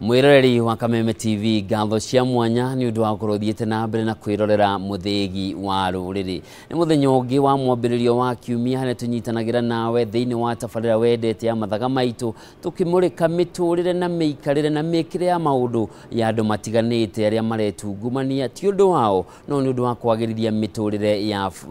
Mwiroreri wa Kameme TV, ngatho cia mwanya ni undu wa gukorwo thiete na mbere na kwirorera Muthĩgi wa Rũrĩrĩ. Nĩ mũthenya ũngĩ wa mwambĩrĩrio wa kiumia harĩa tũnyitanagĩra nawe thĩinĩ wa tabarĩra wendete ya mathaga maitũ, tũkĩmũrĩka mĩtũrĩre na mĩikarĩre na mĩkĩre ya maũndũ ya andũ matiganĩte arĩa maretungumania ti ũndũ wao no nĩ ũndũ wa kwagĩrithia mĩtũrĩre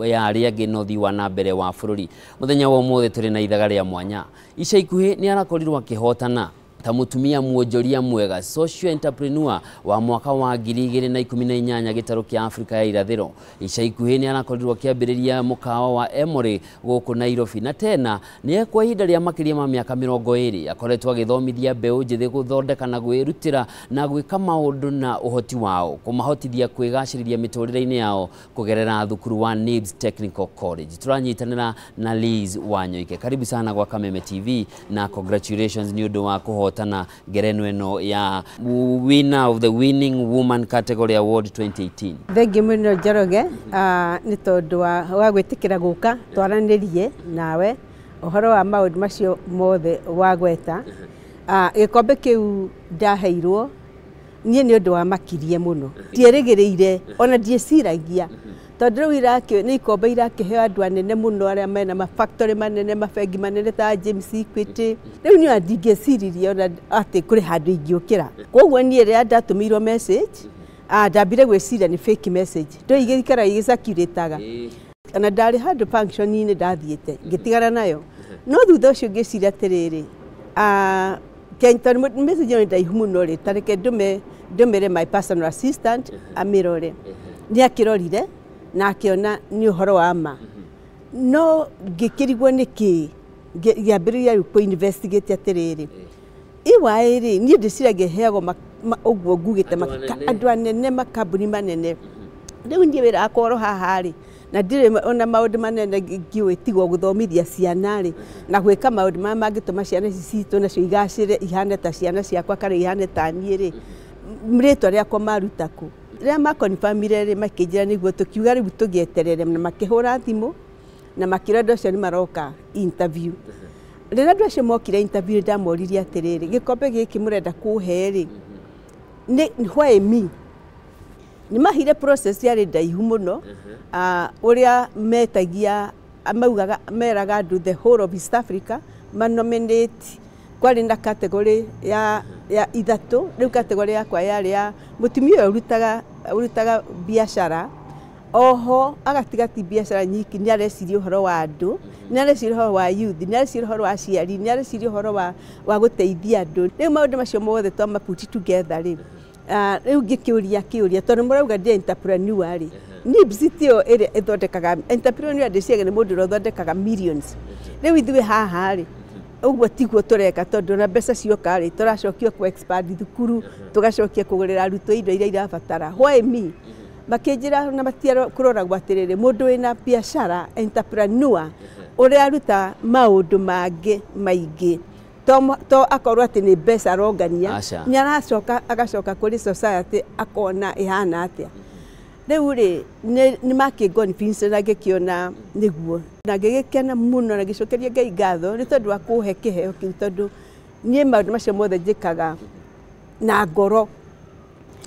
ya arĩa angĩ na ũthii wa na mbere wa bũrũri. Mũthenya wa ũmũthĩ tũrĩ na ithaga rĩa mwanya. Ica ikuhĩ nĩ arakorirwo akĩhotana ta mutumia mwonjoria mwega, social entrepreneur wa mwaka wa 2018 gĩtarũ kĩa Afrika ya irathĩro. Ica ikuhĩ nĩ arakorirwo akĩambĩrĩria mũkawa wa Emory gũkũ Nairobi, na tena nĩ kwa ihinda rĩa makĩria ma mĩaka 20 akoretwo agĩthomithia mbeũ njĩthĩ gũthondeka na gwĩrutĩra na gwĩka maũndũ na ũhoti wao kũmahotithia kwĩgacĩrithia mĩtũrĩre-inĩ yao kũgerera thukuru wa NIBS Technical College. Tũranyitanĩra na Liz Wanyoike. Karibu sana kwa Kameme TV na congratulations nĩ ũndũ wa kũhotana ngerenwa ĩno ya winner of the Winning Woman Category Award 2018. Thengiũ mũno Njoroge, nĩ tondũ wa gwĩtĩkĩra gũka twaranĩrie nawe ũhoro wa maũndũ macio mothe wagweta. Gĩkombe kĩu ndaheirwo niĩ nĩ ũndũ wa makirie mũno, ndierĩgĩrĩire ona ndieciragia, tondũ rĩu nĩ ikombe irakĩheo andũ anene mũno arĩa mena mafactory manene, mabengi manene ta James Equity. Rĩu niĩ ona ndingĩeciririe ona atĩ kũrĩ handũ ingĩũkĩra. Koguo niĩ rĩrĩa ndatũmĩirwo message, ndambire gwĩciria nĩ fake message, ndũĩ igĩikara igĩcirculataga. Ona ndarĩ handũ function-inĩ ndathiĩte ngĩtigana nayo, no thutha ũcio ngĩciria atĩrĩrĩ, tondũ message ĩyo nĩ ndaihu mũno rĩ, ta reke ndũmĩre my personal assistant amĩrore. Nĩ akĩrorire na akĩona nĩ ũhoro wa ma, no ngĩkĩrigwo nĩ kĩ, ngĩambĩrĩria rĩu kũ investigate atĩrĩrĩ, EY rĩ, niĩ ndĩciragia ĩheagwo ũguo ngugĩte andũ anene, makambuni manene. Rĩu niĩ wĩra wakwa oro haha rĩ, na ndirĩ ona maũndũ manene ngĩũĩ tiga gũthomithia ciana rĩ, na gwĩka maũndũ marĩa mangĩtũma ciana ici citũ nacio igacĩre ihane ta ciana ciakwa kana ihane ta niĩ rĩ, rĩtwa rĩakwa maruta kũ? Rĩrĩa makonfirmire rĩ, makĩnjĩra nĩguo, tũkiuga rĩu tũgĩeterere, na makĩhũra thimũ na makĩra andũ acio nĩ maroka interview. Rĩrĩa andũ acio mokire interview, ndamoririe atĩrĩrĩ, gĩkombe gĩkĩ mũrenda kũhe rĩ, nĩ why me? Nĩ mahire process yarĩ ndaihu mũno, ũrĩa metagia, maugaga, meraga andũ the whole of East Africa manominate. Kwarĩ na category ya ithatũ. Rĩu category yakwa yarĩ ya mũtumia ũyũ ũrutaga biacara, oho agatiga ti biacara nyiki, nĩ areciria ũhoro wa andũ, nĩ areciria ũhoro wa youth, nĩ areciria ũhoro wa aciari, nĩ areciria ũhoro wa gũteithia andũ. Rĩu maũndũ macio mothe twama put together rĩ, rĩu ngĩkĩũria kĩũria, tondũ mũrauga ndĩ entrepreneur rĩ, NIBS tiyo ĩrĩa ĩthondekaga entrepreneur, ndĩciaga nĩ mũndũ ũrĩa ũthondekaga millions. Rĩu ithuĩ haha rĩ, ũguo tiguo tũreka, tondũ ona mbeca cioka rĩ, tũracokia kũ expand thukuru, tũgacokia kũgũrĩra arutwo indo iria irabatara. Why me? Makĩnjĩra na matia kũroragwo atĩrĩrĩ, mũndũ wĩna biacara entrepreneur ũrĩa aruta maũndũ mangĩ maingĩ, to akorwo atĩ nĩ mbeca arongania, nĩ aracoka agacoka kũrĩ society akona ĩhana atĩa. Rĩu rĩ, nĩ makĩnconvince na ngĩkĩona nĩguo, na ngĩgĩkena mũno na ngĩcokeria Ngai ngatho nĩ tondũ wa kũhe kĩheo kĩu, tondũ niĩ maũndũ macio mothe njĩkaga na ngoro.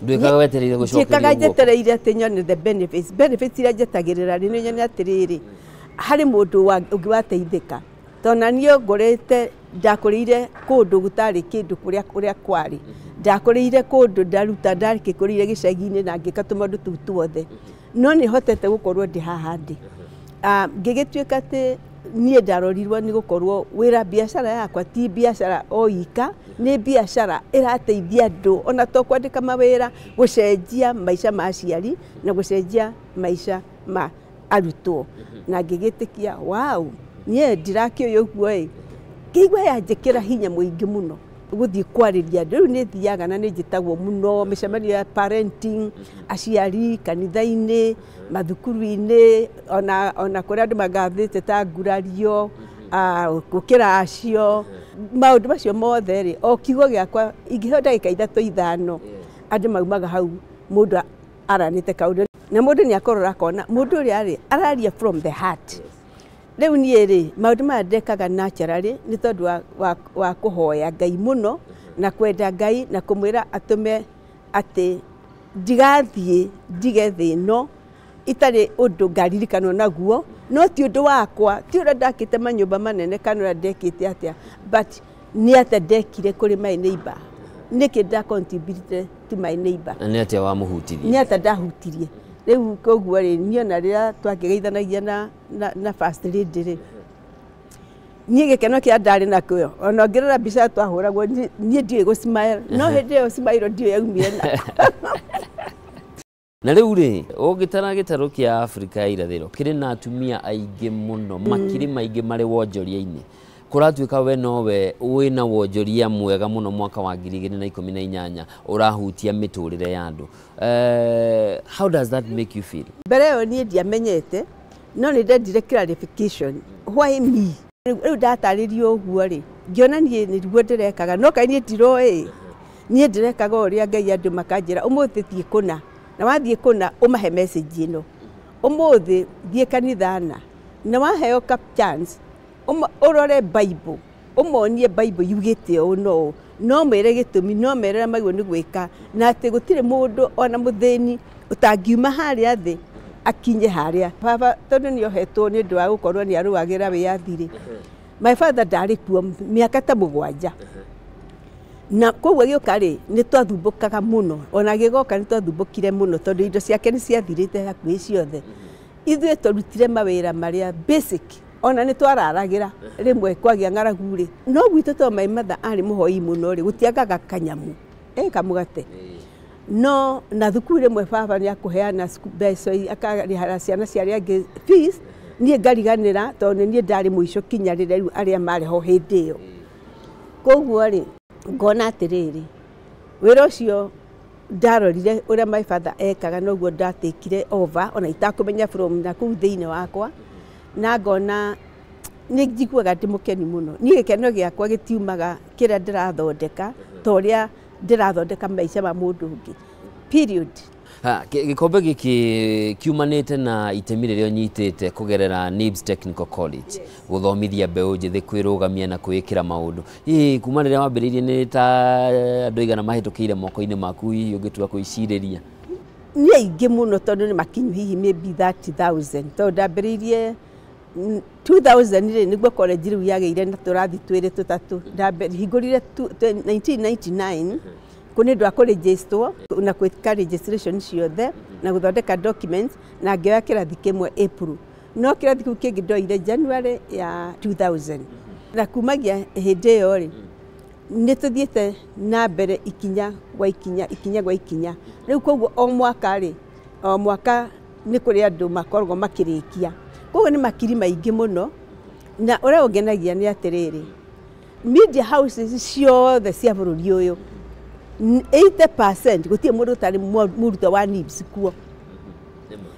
Ndwĩkaga wetereire gũcokerio Njĩkaga guoko? njetereire atĩ nyone the benefits. Benefits iria njetagĩrĩra rĩ, nĩ nyone atĩrĩrĩ, harĩ mũndũ ũngĩ wateithĩka, tondũ na niĩ ngorete ndakũrĩire kũndũ gũtarĩ kĩndũ kũrĩa kũrĩa kwarĩ, ndakũrĩire kũndũ ndaruta ndakĩkũrĩire gĩcagi-inĩ na ngĩka tũmaũndũ tũu tuothe, no nĩ hotete gũkorwo ndĩ haha ndĩ. Ngĩgĩtuĩka atĩ niĩ ndarorirwo nĩ gũkorwo wĩra biacara yakwa ti biacara o ika, nĩ biacara ĩrateithia andũ ona to kwandĩka mawĩra, gũcenjia maica ma aciari na gũcenjia maica ma arutwo. Na ngĩgĩtĩkia wow, niĩ ndirakĩũĩ ũguo ĩ, ngĩigua yanjĩkĩra hinya mũingĩ mũno gũthiĩ kwarĩria andũ. Rĩu nĩ thiaga na nĩ njĩtagwo mũno mĩcemanio ya parenting, aciari kanitha-inĩ, mathukuru-inĩ, ona kũrĩa andũ magathĩte ta ngurario, gũkĩracio, maũndũ macio mothe rĩ, o kiugo gĩakwa ingĩheo ndagĩka 3 5, andũ maumaga hau mũndũ aranĩte kaũndũ, na mũndũ nĩ akorora akona mũndũ ũrĩa rĩ araria from the heart. Rĩu niĩ rĩ, maũndũ maya ndekaga naturally nĩ tondũ wa kũhoya Ngai mũno na kwenda Ngai na kũmwĩra atũme atĩ ndigathiĩ ndige thĩ ĩno itarĩ ũndũ ngaririkanwo naguo, no ti ũndũ wakwa, ti ũrĩa ndakĩte manyũmba manene kana ũrĩa ndekĩte atĩa, but nĩ atĩa ndekire kũrĩ my neighbor, nĩkĩ nda contribute to my neighbor. Na nĩ atĩa wamũhutirie? Nĩ atĩa ndahutirie. Rĩu koguo rĩ, niĩ ona rĩrĩa twakĩgeithanagia na first lady rĩ, niĩ gĩkeno kĩrĩa ndarĩ nakĩo, ona ũngĩrora mbica twahũragwo, niĩ ndiũĩ gũ smile, no hĩndĩ ĩyo smile ndiũĩ yaumire na. Na rĩu rĩ, ũngĩtara gĩtarũ kĩa Afrika ya irathĩro kĩrĩ na atumia aingĩ mũno, makiri maingĩ marĩ wonjoria-inĩ. Kũratuĩka we nowe wĩna wonjoria mwega mũno mwaka wa 2018 ũrahutia mĩtũrĩre ya andũ. How does that make you feel? Mbere ĩyo niĩ ndiamenyete, no nĩ ndendire clarification. Why me? Rĩu ndatarĩrio ũguo rĩ, ngĩona niĩ nĩguo ndĩrekaga, no kaĩ niĩ ndiroĩ. Niĩ ndĩrekaga ũrĩa Ngai andũ makanjĩra, ũmũthĩ thiĩ kũna, na wathiĩ kũna ũmahe message ĩno. Ũmũthĩ thiĩ kanitha na, na waheo ka chance, ũrore Bible, ũmonie Bible yugĩte ũũ na ũũ, no mwĩre gĩtũmi, no mere ũrĩa magĩrĩirwo nĩ gwĩka, na atĩ gũtirĩ mũndũ ona mũthĩni ũtangiuma harĩa thĩ akinye harĩa. Baba tondũ nĩ ohetwo nĩ ũndũ wa gũkorwo nĩ arũagĩra wĩyathi rĩ, my father ndarĩ kuo mĩaka ta 7. Na koguo agĩũka rĩ, nĩ twathumbũkaga mũno, ona agĩgoka nĩ twathumbũkire mũno tondũ indo ciake nĩ ciathirĩte hakuhĩ ciothe. Ithuĩ twarutire mawĩra marĩa basic, ona nĩ twararagĩra rĩmwe kwagĩa ng'aragu rĩ, no gwitũ tondũ my mother arĩ mũhoi mũno rĩ, gũtiagaga kanyamu, kamũgate. No na thukuru rĩmwe baba nĩ akũheana mbeca akarĩhara ciana cia arĩa angĩ fees, niĩ ngariganĩra tondũ nĩ niĩ ndarĩ mũico kinya rĩrĩa rĩu arĩa marĩ ho hĩndĩ ĩyo. Koguo rĩ, ngona atĩrĩrĩ, wĩra ũcio ndarorire ũrĩa my father ekaga noguo ndatekire over, ona itakũmenya from na kũu thĩinĩ wakwa, na ngona nĩ njiguaga ndĩ mũkenu mũno. Niĩ gĩkeno gĩakwa gĩtiumaga kĩrĩa ndĩrathondeka ta ũrĩa ndĩrathondeka maica ma mũndũ ũngĩ. Period. Gĩkombe gĩkĩ kiumanĩte na itemi rĩrĩa ũnyitĩte kũgerera NIBS Technical College, gũthomithia mbeũ njĩthĩ kwĩrũgamia na kwĩĩkĩra maũndũ. Hihi kuma rĩrĩa wambĩrĩirie nĩ ta andũ aigana mahĩtũkĩire moko-inĩ maku hihi ũngĩtua kwĩcirĩria? Nĩ aingĩ mũno tondũ nĩ makinyu hihi maybe 30,000, tondũ ndambĩrĩirie 2000 rĩ, nĩguo college rĩu yagĩire na tũrathi twĩrĩ tũtatũ. Ndahingũrire 1999 kũ nĩ ũndũ wa kũregisterwo na gwĩka registration ciothe na gũthondeka documents, na ngĩoya kĩrathi kĩmwe April, no kĩrathi kĩu kĩngĩ ndoire January ya 2000. Na kumagia hĩndĩ ĩyo rĩ, nĩ tũthiĩte na mbere ikinya gwa ikinya, ikinya gwa ikinya. Rĩu koguo o mwaka rĩ, o mwaka nĩ kũrĩ andũ makoragwo makĩrĩkia. Koguo nĩ makiri maingĩ mũno, na ũrĩa ũngenagia nĩ atĩrĩrĩ, media houses ciothe cia bũrũri ũyũ 80% gũtirĩ mũndũ ũtarĩ mũrutwo wa NIBS kuo.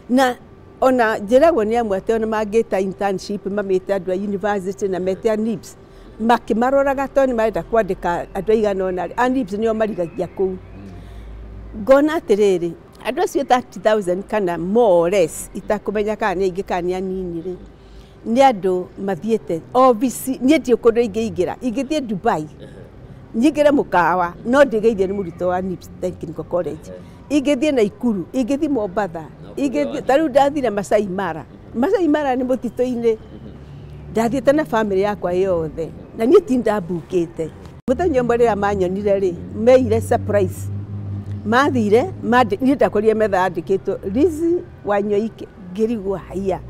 Na ona njĩragwo nĩ amwe atĩ ona mangĩta internship mamĩte andũ a university na mete a NIBS, makĩmaroraga tondũ nĩ marenda kwandĩka andũ aigana ũna, a NIBS nĩo marigagia kũu. Ngona atĩrĩrĩ, andũ acio 30,000 kana more or less, itakũmenya kana nĩ aingĩ kana nĩ anini rĩ, nĩ andũ mathiĩte obici. Niĩ ndiũ kũndũ ingĩingĩra, ingĩthiĩ Dubai nyingĩre mũkawa no ndĩgeithie nĩ mũrutwo wa NIBS Technical College. Ingĩthiĩ Naikuru, ingĩthiĩ Mombatha, ingĩthiĩ ta rĩu ndathire Masai Mara. Masai Mara nĩ mũtitũ-inĩ, ndathiĩte na bamĩrĩ yakwa yothe, na niĩ ti ndambukĩte. Mũthenya ũmwe rĩrĩa manyonire rĩ, meire surprise. Mathire, niĩ ndakorire metha yandĩkĩtwo Lizzy Wanyoike, ngĩrigwo haiya,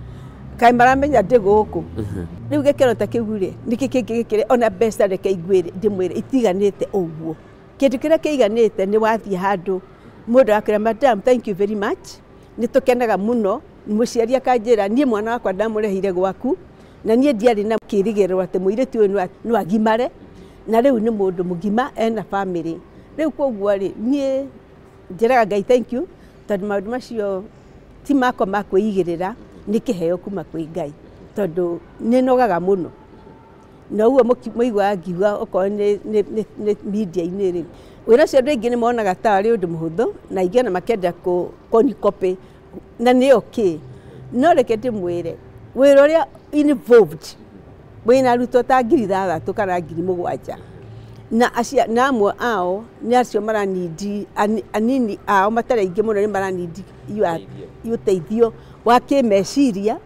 kaĩ maramenya ndĩ gũkũ. Rĩu gĩkeno ta kĩu rĩ, nĩkĩ kĩngĩ gĩkĩrĩ ona mbeca reke ingwĩre ndĩmwĩre itiganĩte ũguo. Kĩndũ kĩrĩa kĩiganĩte nĩ wathiĩ handũ mũndũ akwĩra madam thank you very much, nĩ tũkenaga mũno. Mũciari akanjĩra niĩ mwana wakwa ndamũrehire gwaku, na niĩ ndiarĩ na kĩrĩgĩrĩro atĩ mũirĩtu ũyũ no agimare, na rĩu nĩ mũndũ mũgima ena bamĩrĩ. Rĩu koguo rĩ, niĩ njĩraga Ngai thank you, tondũ maũndũ macio ti makwa ma kwĩigĩrĩra, nĩ kĩheo kuma kwĩ Ngai, tondũ nĩ nogaga mũno. Na ũguo mũiguaga ngiuga okorwo nĩ media-inĩ rĩ, wĩra ũcio andũ aingĩ nĩ monaga ta arĩ ũndũ mũhũthũ, na aingĩ ona makenda kũnicopy, na nĩ okay. No reke ndĩmwĩre, wĩra ũrĩa involved wĩna arutwo ta 6,000 kana 7,000 na acia na amwe ao nĩ acio maranindi anini ao matarĩ aingĩ mũno nĩ maranindi ũteithio wa kĩmeciria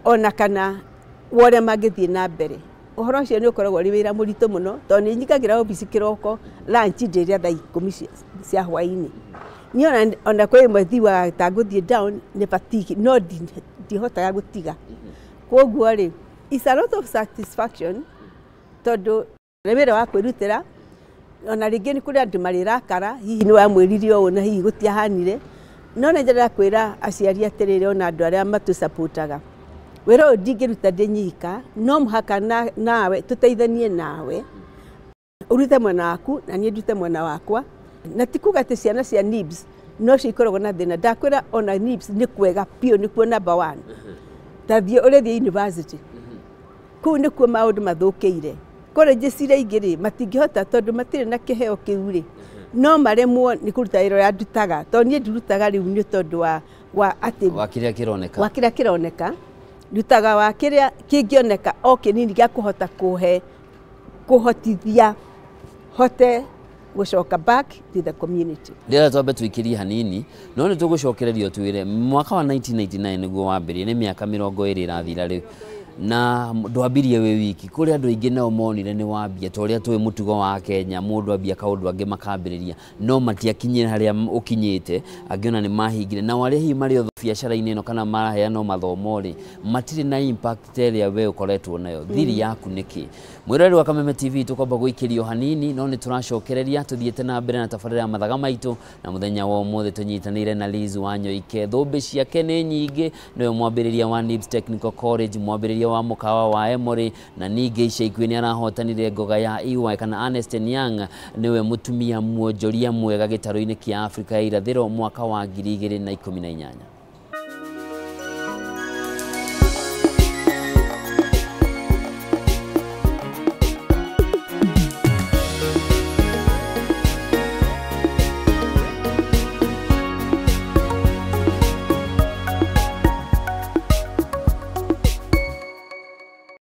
ona kana wa ũrĩa mangĩthiĩ na mbere. Ũhoro ũcio nĩ ũkoragwo ũrĩ wĩra mũritũ mũno tondũ nĩ nyingagĩra obici kĩroko, lunch ndĩrĩa thaa 10 cia hwaĩ-inĩ. Niĩ ona kwĩ ĩmwe thiaga ta ngũthiĩ down nĩ fatigue no ndihotaga gũtiga. Koguo rĩ, it's a lot of satisfaction tondũ nĩ wĩra wa kwĩrutĩra, ona rĩngĩ nĩ kũrĩ andũ marĩrakara hihi nĩ wamwĩrire ũũ na hihi gũtiahanire, no nĩ nyendaga kwĩra aciari atĩrĩrĩ ona andũ arĩa matũcapotaga, wĩra ũyũ ndingĩruta ndĩ nyika, no mũhaka nawe tũteithanie nawe, ũrute mwena waku na niĩ ndute mwena wakwa. Na ti kuga atĩ ciana cia NIBS no cio ikoragwo na thĩna, ndakwĩra ona NIBS nĩ kwega biũ, nĩkuo number 1. Ta thiĩ ũrĩthiĩ university, kũu nĩkuo maũndũ mathũkĩire. Colleges iria ingĩ rĩ matingĩhota tondũ matirĩ na kĩheo kĩu rĩ, no maremwo nĩ kũruta wĩra ũrĩa ndutaga, tondũ niĩ ndirutaga rĩu nĩ tondũ wa atĩ wa kĩrĩa kĩroneka, wa kĩrĩa kĩroneka ndutaga wa kĩrĩa kĩngĩoneka o kĩnini gĩa kũhota kũhe kũhotithia hote gũcoka back to the community. Ndĩrenda twambe tũikĩrie hanini no nĩ tũgũcokereria twĩre mwaka wa 1999 nĩguo wambĩrĩrie, nĩ mĩaka 20 ĩrathira rĩu na ndwambirie wĩ wiki. Kũrĩ andũ aingĩ nao monire nĩ wambia ta ũrĩa tũĩ mũtugo wa Kenya, mũndũ ambia kaũndũ angĩ makambĩrĩria no matiakinyire harĩa ũkinyĩte, angĩ ona nĩ mahingire. Nao arĩa hihi marĩ biacara-inĩ ĩno kana maraheana mathomo rĩ, matirĩ na impact ĩrĩa we ũkoretwo nayo. Thiri yaku nĩkĩ? Mwĩroreri wa Kameme TV tũkwamba gũikĩrio hanini no nĩ tũracokereria tũthiĩte na mbere na tabarĩra ya mathaga maitũ, na mũthenya wa ũmũthĩ tũnyitanĩire na Liz Wanyoike. Thũmbĩ ciake nĩ nyingĩ, nĩwe mwambĩrĩria wa NIBS Technical College, mwambĩrĩria wa mũkawa wa Emory, na ningĩ ica ikuhĩ nĩ arahotanire ngoga ya EY kana Ernst Young, nĩwe mũtumia mwonjoria mwega gĩtarũ-inĩ kĩa Afrika ya irathĩro mwaka wa 2018.